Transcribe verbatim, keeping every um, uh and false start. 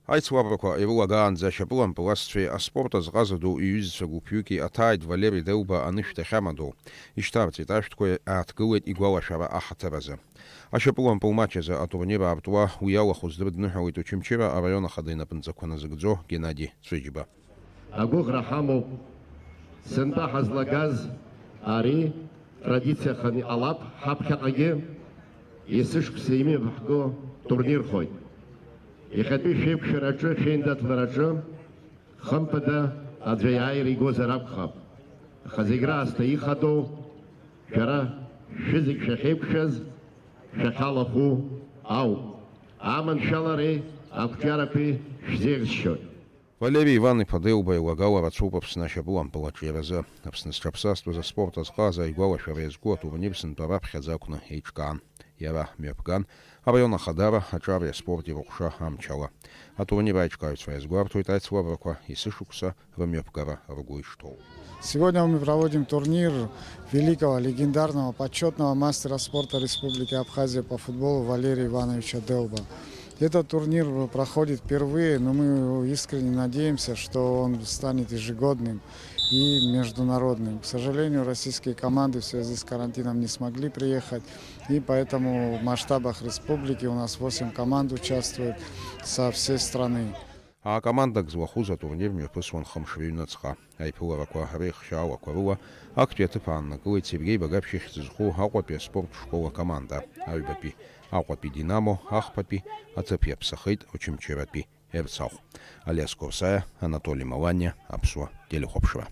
Аицлабрақәа ирылагаанӡа ашьапылампыласцәеи аспорт азҟаза ду иҩызцәа гәыԥҩыки аҭааит Валери Делба анышә дахьамадоу. Ишьҭарҵеит ашәҭқәеи ааҭгылеит игәалашәара аҳаҭыр азы. Ашьапылампыл мач азы атурнир аартуа уи иалахәыз дрыдныҳәалеит Очамчыра араион ахада инапынҵақәа назыгӡо Геннади Цәыџьба. Агәыӷра ҳамоуп, сынтәа ҳазлагаз ари традициахан иҟалап, ҳаԥхьаҟагьы есышықәса имҩаԥаҳго турнирхоит. Иахьатәи шәеиқәшәараҿы, шәеиндаҭлараҿы, хымԥада, аӡәы аиааира игозар акәхап. Аха зегь раасҭа ихадоу, шәара шәызегь шәахьеиқәшәаз, шәахьалахәу ауп. Аманшәалареи ақәҿиарақәеи шәзеиӷьсшьоит. Валери Иван-иԥа Делба илагала рацәоуп Аԥсны ашьапылампыл аҿиаразы. Аԥсны зҽаԥсазтәыз аспорт азҟаза игәалашәара иазку атурнир сынтәа раԥхьаӡа акәны еиҿкаан. Иара мҩаԥган араион ахадара, аҿареи аспорти рыҟәша амчала. Атурнир аиҿкааҩцәа иазгәарҭоит аицлабрақәа есышықәса рымҩаԥгара ргәы ишҭоу. Сегодня мы проводим турнир великого, легендарного, почетного мастера спорта Республики Абхазия по футболу Валерия Ивановича Делба. Этот турнир проходит впервые, но мы искренне надеемся, что он станет ежегодным и международным. К сожалению, российские команды в связи с карантином не смогли приехать, и поэтому в масштабах республики у нас восемь команд участвуют со всей страны. Акомандак злахәыз атурнир мҩаԥысуан хымш рыҩныҵҟа. Аиԥыларақәа реихшьаалақәа рыла актәи аҭыԥ ааннакылеит Сергеи Багаԥшь ихьӡ зху Аҟәатәи аспорт школ акоманда. Аҩбатәи Аҟәатәи Динамо, ахԥатәи аҭыԥ иаԥсахеит Очамчыратәи Ерцахә. Алиас Корсаиа, Анатоли Маланиа, Аԥсуа телехәаԥшра.